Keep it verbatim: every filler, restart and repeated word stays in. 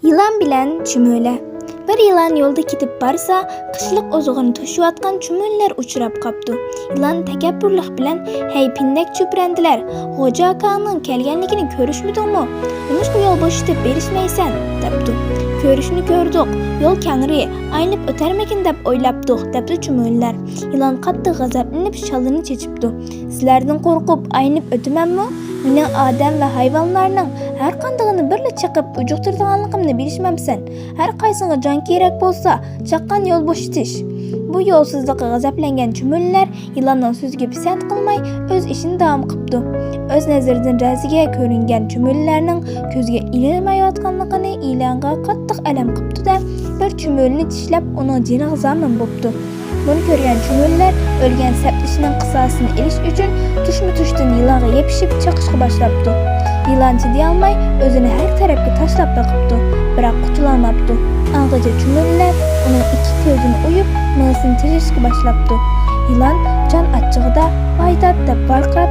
يىلان بىلەن چۈمۈلە. بىر يىلان يولدا كېتىپ بارسا، قىشلىق ئوزۇقىنى توشۇۋاتقان چۈمۈلىلەر ئۇچراپ قاپتۇ. يىلان تەكەببۇرلۇق بىلەن، «ھەي، پىندەك چۈپرەندىلەر، غوجا ئاكاڭنىڭ كەلگەنلىكىنى كۆرۈشمىدىڭمۇ؟ نېمىشقا يول بوشىتىپ بېرىشمەيسەن؟» دەپتۇ. «كۆرۈشنى كۆردۇق، يول كەڭرى، ئايلىنىپ ئۆتەرمىكىن دەپ ئويلاپتۇق» دەپتۇ چۈمۈلىلەر. يىلان قاتتىق غەزەپلىنىپ شالىنى چېچىپتۇ. «سىلەردىن قورقۇپ ئايلىنىپ ئۆتىمەنمۇ؟ مېنىڭ ئادەم ۋە ھايۋانلارنىڭ ھەر قاندىقىنى بىرلا چېقىپ ئۇجۇقتۇرىدىغانلىقىمنى بىلىشمەمسەن؟ ھەر قايسىڭغا جان كېرەك بولسا، چاققان يول بوشىتىش.» بۇ يولسىزلىققا غەزەپلەنگەن چۈمۈلىلەر يىلاننىڭ سۆزىگە پىسەنت قىلماي، ئۆز ئىشىنى داۋام قىپتۇ. ئۆز نەزىرىدىن رەزىگە كۆرۈنگەن چۈمۈلىلەرنىڭ كۆزىگە ئىلىنمايۋاتقانلىقىنى ئىلانغا قاتتىق ئەلەم قىپتۇ-دە، بىر چۈمۈلىنى چىشلەپ، ئۇنىڭ جېنىغا زامىن بوپتۇ. بۇنى كۆرگەن چۈمۈلىلەر ئۆلگەن سەپدىشىنىڭ قىساسىنى ئېلىش ئۈچۈن تۇشمۇ تۇشتىن يىلانغا يېپىشىپ چېقىشقا باشلاپتۇ. يىلان چىدىيالماي ئۆزىنى ھەر تەرەپكە تاشلاپ بېقىپتۇ، بىراق قۇتۇلالماپتۇ. ئاڭغىچە چۈمۈلىلەر ئۇنىڭ ئىككى كۆزىنى ئويۇپ، مېڭىسىنى تېشىشقا باشلاپتۇ. يىلان جان ئاچچىقىدا «ۋايدات» دەپ ۋارقىراپ